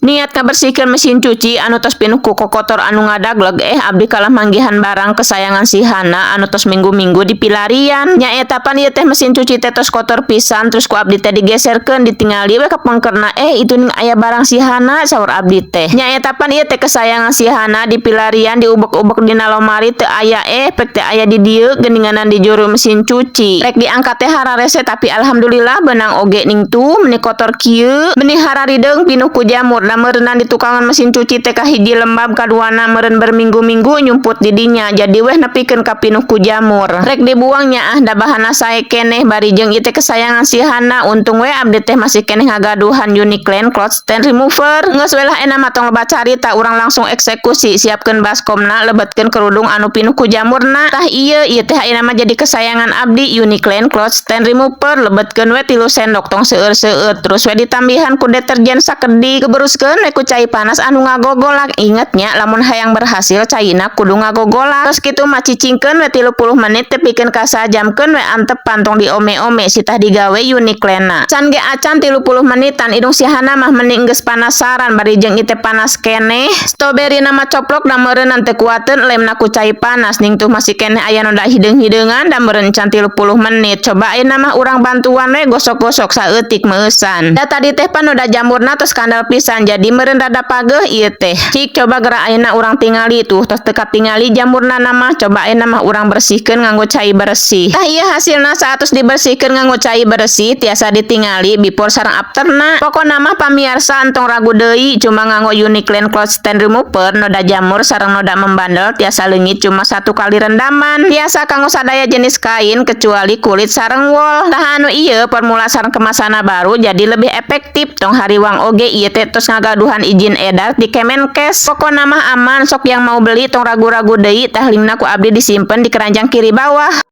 Niat ngabersihkeun mesin cuci anu tos pinuh ku kokotor anu ngadagleg, eh, abdi kalah manggihan barang kesayangan si Hana anu tos minggu-minggu dipilarian. Nyaeta pan ieu teh mesin cuci teh tos kotor pisan, terus ku abdi teh digeserkeun, ditingali we ka pengkerna, "Eh, itu ning aya barang si Hana," saur abdi teh. Nyaeta pan ieu teh kesayangan si Hana dipilarian, diubek-ubek dina lomari teu aya, eh, pek teh aya di dieu geuninganan di juru mesin cuci. Rek diangkat teh hararese, tapi alhamdulillah beunang oge. Ning tuh meni kotor kieu, meni hararideung pinuh ku jamur. Da meureunnan di tukangan mesin cuci teh kahiji lembab, kaduana meureun berminggu-minggu nyumput di dinya, jadi weh nepikeun ka pinuh ku jamur. Rek dibuang nya ah, da bahanna sae keneh, bari jeung ieu teh kesayangan si Hana. Untung we abdi teh masih keneh ngagaduhan Uniclean Clothes Stain Remover. Geus we lah, enak mah tong loba carita, urang langsung eksekusi. Siapkeun baskomna, lebetkeun kerudung anu pinuh ku jamurna. Tah, ieu ieu teh ayeuna mah jadi kesayangan abdi, Uniclean Clothes Stain Remover. Lebetkeun we 3 sendok, tong seueur-seueur, terus we ditambihan ku deterjen sakedik, geberuskeun we ku cai panas anu ngagogolak. Inget nya, lamun hayang berhasil caina kudu ngagogolak. Terus kitu mah cicingkeun we 30 menit tepikeun ka sajam, keun we antepan, tong diome-ome sitah digawe Uniclean. Can ge acan 30 menitan, indung si Hana mah meni geus panasaran, bari jeung ieu teh panas keneh. Strawberry na mah coplok da meureunnan teu kuateun lemna ku cai panas. Ning tuh masih keneh aya noda hideung-hideungan, da meureun can 30 menit. Coba ayeuna mah urang bantuan we, gosok-gosok saeutik meueusan. Da tadi teh pan noda jamurna tos kandal pisan, jadi meureun rada pageuh ieu teh. Cik, coba geura ayeuna urang tingali. Tuh, tos teu katingali jamurna na mah. Coba ayeuna mah urang bersihkeun nganggo cai bersih. Tah, ieu hasilna saatos dibersihkeun nganggo cai bersih, tiasa ditingali before sareng afterna. Pokona mah, pamiarsa, entong ragu deui, cuma nganggo Uniclean Clothes Stain Remover, noda jamur sareng noda membandel tiasa leungit cuma satu kali rendaman. Tiasa kanggo sadaya jenis kain kecuali kulit sareng wol. Tah, anu ieu formula sareng kemasanna baru, jadi lebih efektif. Tong hariwang oge, ieu teh tos ngagaduhan izin edar di Kemenkes. Pokona mah aman, sok yang mau beli tong ragu-ragu deui. Tah, linkna ku abdi disimpen di keranjang kiri bawah.